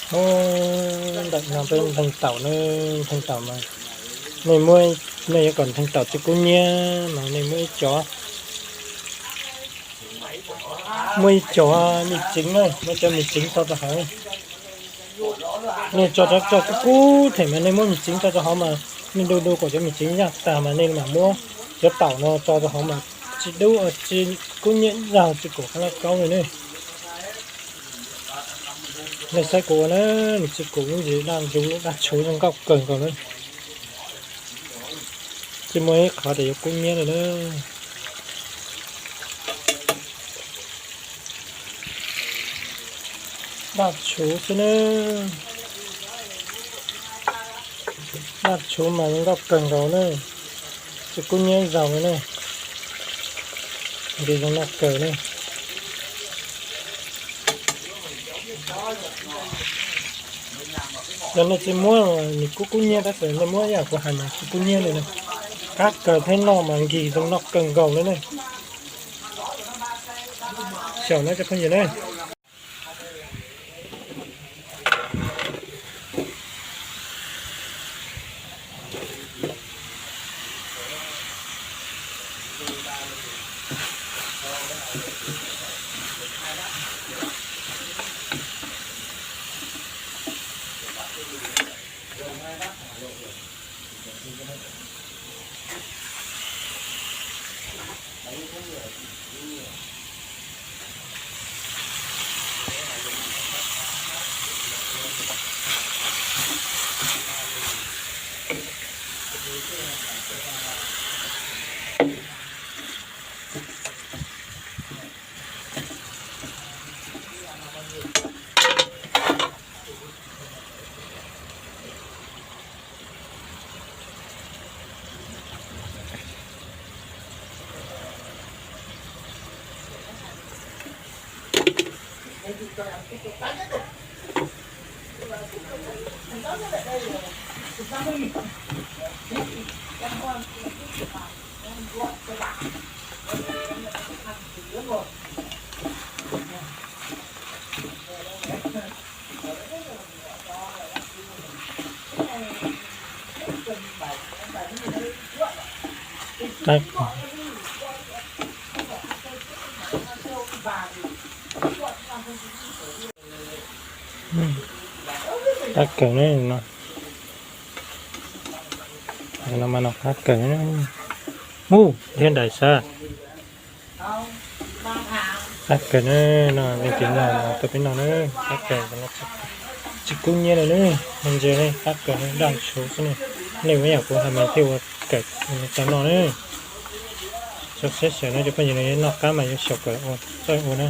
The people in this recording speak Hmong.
Ub, ntawm no peb ntheej taum ne, ntheej taum mas nej muab, nej yuav kom ntheej taum tsis kub nyiab mas nej muab ib cov, muab ib cov me txeev na, muab cov me txeev tso rau hauv. Nej tso cov tso kub kub them mas nej muab me txeev tso rau hauv mas nej du du kom cov me txeev yaj tag mas nej mam muab cov taum no tso rau hauv mas tsis dub, tsis kub nyiab zag tsis kom qab laj kaub li ne. Nej saib kuv ua na, nws tsis kub ib ntsis daj ntshuv daj tshuv zoo nkauj kawg nkaus na. Tsis muaj ib qhov tias yuav kub nyiab li na. Daj tshuv xwb na. Daj tshuv mas zoo nkauj kawg nkaus na. Tsis kub nyiab zaus li na. Nqis zoo noj kawg na. Yog nej tsis muab nws kub kub nyiab tab sis nej muab ib yam kuv hais mas tsis kub nyiab li na. Qab kawg thiab noj mas nqis zoo noj kawg nkaus li ne. Xyaum na cov phooj ywg ne. Qab kawg ne no. No mas no qab kawg. Ub, thiab nraim sab. Qab kawg ne no, leej twg noj no tuaj peb noj na. Qab kawg, tsis kub nyiab li ne. Ntsia ne, qab kawg ne, daj tshuv xwb ne. Nej ua ib yam kuv hais mas thiaj ua kawm tau noj na. Txhob siab xyaw no cov phooj ywg, noj qab mas yuav xyaum kawm ua, txawj ua na.